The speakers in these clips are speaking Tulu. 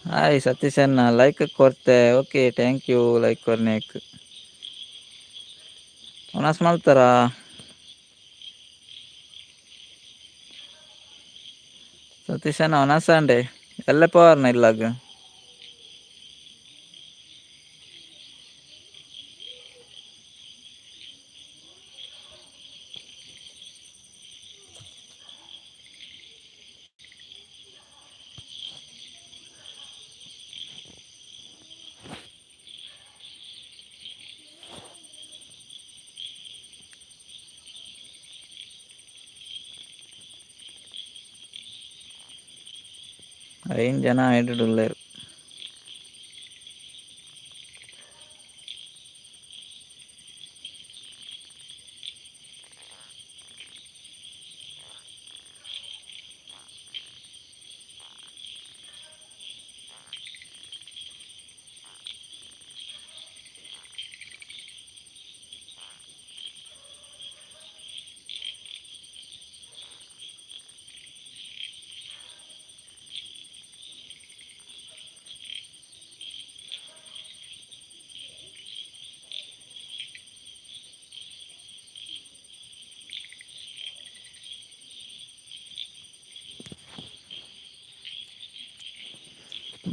ಹಾಯ್ ಸತೀಶಣ್ಣ, ಲೈಕ್ ಕೊರ್ತೆ. ಓಕೆ, thank you like ಕೊರ್ನೇಕ್. ಒಣಸ್ ಮಲ್ತಾರ? ಸತೀಶಣ್ಣ, ಒಣಸಾಂಡೆ ಎಲ್ಲ ಪವರ್ನ ಇಲ್ಲಾಗ. ಐನ್ ಜನ ಐಡುಲ್ಲೇರು.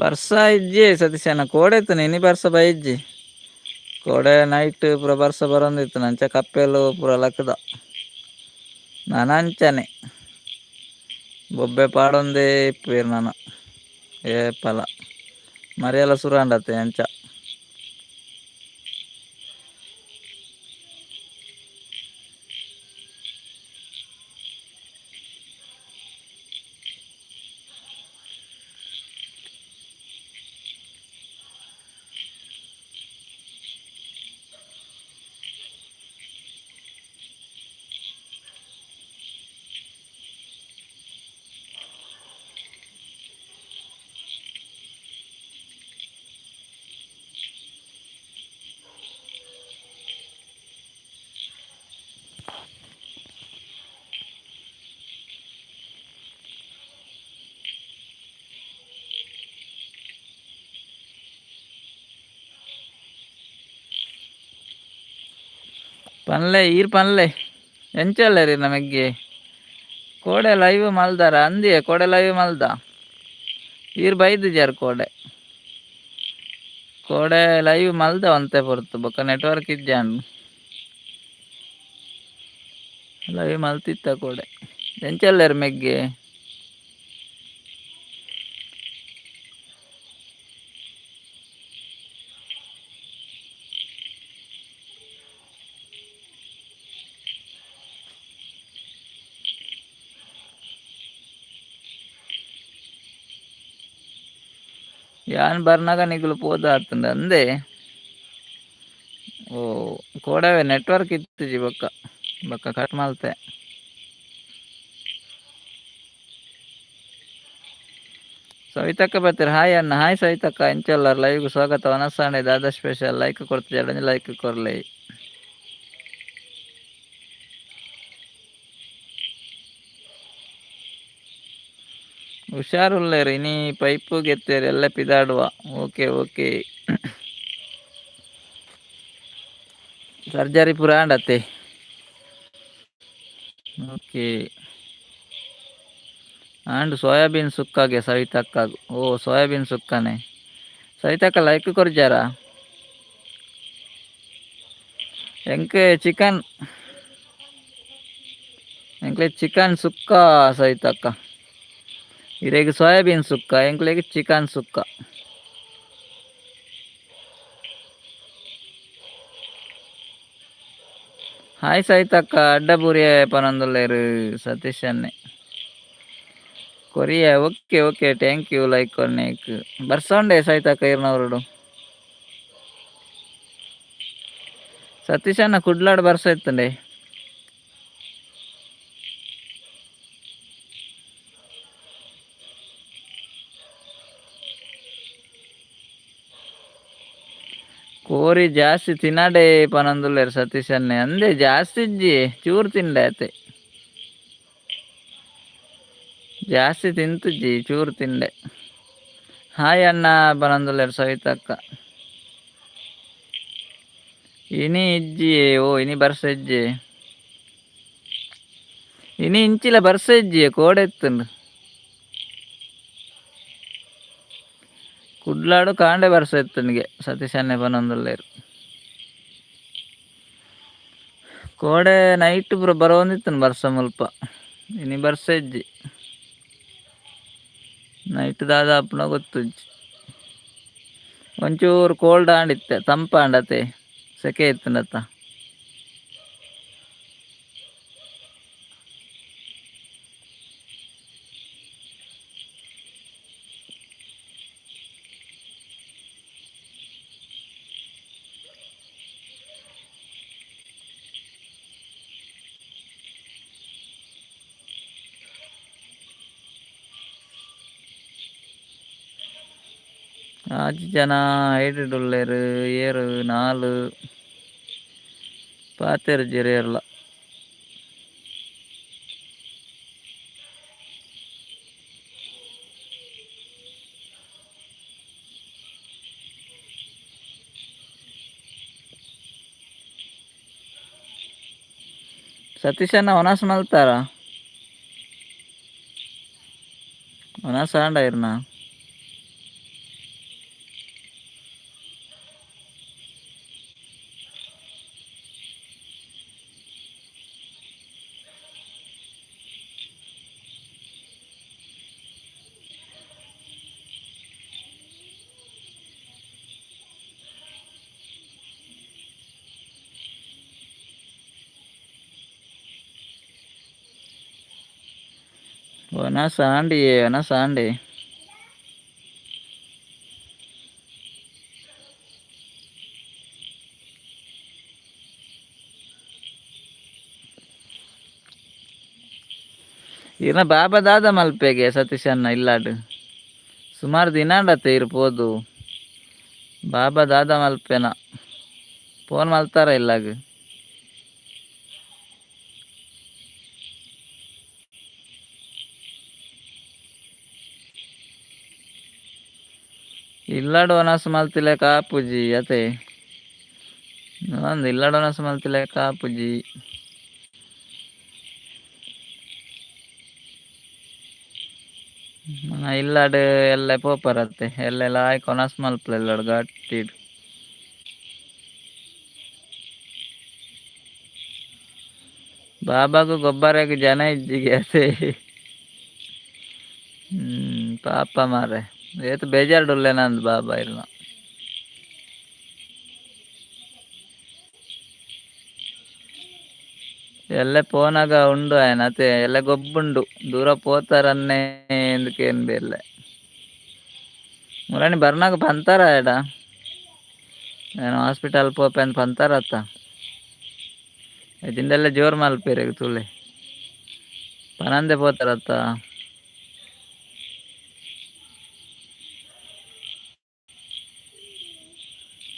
ಬರ್ಸ ಇಜ್ಜಿ ಸತೀಶಣ್ಣ, ಕೋಡೆ ಇನಿ ಬರ್ಸ ಬೈಜ್ಜಿ. ಕೋಡೆ ನೈಟ್ ಪೂರ ಬರ್ಸ ಬರೊಂದಿತ್ತು. ಅಂಚ ಕಪ್ಪೆಲು ಪೂರ ಲಕ್ಕದ. ನನ ಅಂಚನೆ ಬೊಬ್ಬೆ ಪಾಡೊಂದೇ ಇಪ್ಪುವೆರ್ ನನ ಏಪಲ. ಮರಿಯಲ ಸುರು ಆಂಡತೆ ಅಂಚ. ಪನ್ಲೆ, ಈರ್ ಪನ್ಲೆ, ಎಂಚಲ್ಲೇರಿ ನಮಗೆ? ಕೋಡೆ ಲೈವ್ ಮಲ್ದಾರ ಅಂದಿಯೇ? ಕೋಡೆ ಲೈವ್ ಮಲ್ದ, ಈರ್ ಬೈದಿಜಾರ್. ಕೋಡೆ ಕೋಡೆ ಲೈವ್ ಮಲ್ದ ಒಂತೆ ಪೊರ್ತು, ಬೊಕ್ಕ ನೆಟ್ವರ್ಕ್ ಇಜ್ಜಾಂಡ್. ಲೈವ್ ಮಲ್ತಿತ್ತ ಕೋಡೆ. ಎಂಚಲ್ಲೇರ್ ಮೆಗ್ಗೆ? ಯಾನ್ ಬರ್ನಾಗ ನಿಗುಲು ಪೋದ ಆತುಂಡು ಅಂದೆ. ಓ, ಕೋಡವೆ ನೆಟ್ವರ್ಕ್ ಇತ್ತುಜಿ, ಬೊಕ್ಕ ಬೊಕ್ಕ ಕಟ್ ಮಲ್ತೆ. ಸವಿತಕ್ಕ ಬರ್ತೀರ. ಹಾಯ್ ಅಣ್ಣ. ಹಾಯ್ ಸವಿತಕ್ಕ, ಎಂಚಲ್ಲಾರ್? ಲೈವ್ಗೆ ಸ್ವಾಗತ. ವನಸಾಣೆ ದಾದಾ ಸ್ಪೆಷಲ್? ಲೈಕ್ ಕೊಡ್ತಿದ್ದಾಳೆ, ಲೈಕ್ ಕೊರ್ಲೆ. ಹುಷಾರುಲ್ಲೇರ್. ಇನಿ ಪೈಪು ಗೆತ್ತೇರ್, ಎಲ್ಲ ಪಿದಾಡುವ. ಓಕೆ ಓಕೆ, ಸರ್ಜರಿ ಪೂರ ಆಂಡತ್ತೆ? ಓಕೆ, ಆಂಡ್ ಸೋಯಾಬೀನ್ ಸುಕ್ಕಾಗೆ ಸವಿತಕ್ಕಾಗು. ಓ, ಸೋಯಾಬೀನ್ ಸುಕ್ಕನೆ. ಸವಿತಕ್ಕ, ಲೈಕ್ ಕೊರ್ಜಾರ? ಎಂಕ್ ಚಿಕನ್, ಎಂಕ್ಲೆ ಚಿಕನ್ ಸುಕ್ಕ ಸವಿತಕ್ಕ. ಇರೆಗ್ ಸೋಯಾಬೀನ್ ಸುಕ್ಕ, ಎಂಕ್ಲೆಗ್ ಚಿಕನ್ ಸುಕ್ಕ. ಹಾಯ್ ಸವಿತಕ್ಕ. ಅಡ್ಡಬೂರಿಯ ಪನೊಂದುಲ್ಲೇರು ಸತೀಶ್ ಅನ್ನೆ. ಕೊರಿಯ. Okay okay, thank you like ಕೊರ್ನೇಕ್. ಬರ್ಸೋಂಡೆ ಸವಿತಕ್ಕ ಇರ್ನವರುಡು? ಸತೀಶ್ ಅಣ್ಣ, ಕುಡ್ಲಾಡ್ ಬರ್ಸ ಇತ್ತಂಡೆ. ಕೋರಿ ಜಾಸ್ತಿ ತಿನ್ನಡೆ ಪನೊಂದುಲ್ಲೆರ್ ಸತೀಶ್ ಅಣ್ಣೆ. ಅಂದೆ, ಜಾಸ್ತಿ ಇಜ್ಜಿ, ಚೂರು ತಿಂಡೆ ಆತೆ. ಜಾಸ್ತಿ ತಿಂತುಜ್ಜಿ, ಚೂರು ತಿಂಡೆ. Hi ಅಣ್ಣ ಬರಂದುಲ್ಲೆರ್ ಸವಿತಕ್ಕ. ಇನಿ ಇಜ್ಜಿ, ಓ ಇನಿ ಬರ್ಸ ಇಜ್ಜಿ. ಇನಿ ಇಂಚಿಲ ಬರ್ಸ ಇಜ್ಜಿ, ಕೋಡೆ ಇತ್ತುಂಡು. ಕುಡ್ಲಾಡು ಕಾಂಡೆ ಬರ್ಸ ಇತ್ತುಂಡಿಗೆ ಸತೀಶನ್ನೆ ಪನೊಂದುಲ್ಲೆರ್. ಕೋಡೆ ನೈಟ್ ಪೂರ ಬರೊಂದಿತ್ತುಂಡು ಬರ್ಸ ಮುಲ್ಪ. ಇನಿ ಬರ್ಸ ಇಜ್ಜಿ. ನೈಟ್ ದಾದ ಆಪುನ ಗೊತ್ತುಜ್ಜಿ. ಒಂಚೂರು ಕೋಲ್ಡ್ ಆಂಡಿತ್ತೆ, ತಂಪಾಂಡತೆ, ಸೆಕೆ ಇತ್ತುಂಡತ್ತ. ಆಜಿ ಜನ ಐಡುಡುಲ್ಲೆರ್ ಏರು ನಾಲ್ ಪಾತೆರ್ಜೆರ್ ಏರ್ಲ. ಸತೀಶಣ್ಣ ವನಸ್ ಮಲ್ತಾರ? ವನಸ್ ಆಂಡ ಇರ್ನ? ವನಸ್ ಆಂಡಿಯೇ, ವನಸ್ ಆಂಡಿ. ಇರ್ನ ಬಾಬಾ ದಾದ ಮಲ್ಪೆಗೆ ಸತೀಶಣ್ಣ ಇಲ್ಲಾಡ್ ಸುಮಾರು ದಿನಾಂಡತ್ತೆ ಇರ್ ಪೋದು. ಬಾಬಾ ದಾದ ಮಲ್ಪೆನ ಫೋನ್ ಮಲ್ತಾರ ಇಲ್ಲಾಗ? ಇಲ್ಲಾಡ್ ವನಸ್ ಮಲ್ತಿಲೆಕ ಆಪುಜಿ ಅತೆ. ಅಂದ್ ಇಲ್ಲಾಡ್ ವನಸ್ ಮಲ್ತಿಲೆಕ ಆಪುಜಿ. ನನ ಇಲ್ಲಾಡ್ ಎಲ್ಲೆ ಪೋಪರತ್ತೆ, ಎಲ್ಲೆ ಲಾಯ್ಕ್ ವನಸ್ ಮಲ್ಪುಲೆ ಇಲ್ಲಾಡ್ ಗಟ್ಟಿಡ್. ಬಾಬಾಗು ಗೊಬ್ಬರಗ್ ಜನ ಇಜ್ಜಿಗೆ ಅತೆ. ಪಾಪ ಮಾರ್ರೆ, ಏತ್ ಬೇಜಾರ್ಡ್ ಉಲ್ಲೆನಂದ್ ಬಾಬಾ ಇರ್ನ. ಎಲ್ಲೆ ಪೋನಾಗ ಉಂಡು ಆಯನ ಅತೆ, ಎಲ್ಲೆ ಗೊಬ್ಬುಂಡು ದೂರ ಪೋತಾರನ್ನೇ ಇಂದ್ ಎಲ್ಲೆ. ಮುರಾನಿ ಬರ್ನಾಗ ಪಂತಾರ ಎಡ ನಾನು ಹಾಸ್ಪಿಟಲ್ ಪೋಪೆ ಅಂದ್ ಪಂತಾರತ್ತ. ಇದಿಂಡೆಲ್ಲ ಜೋರ್ ಮಲ್ಪೆರ್ ತೂಲೆ, ಪನಂದೆ ಪೋತಾರತ್ತ.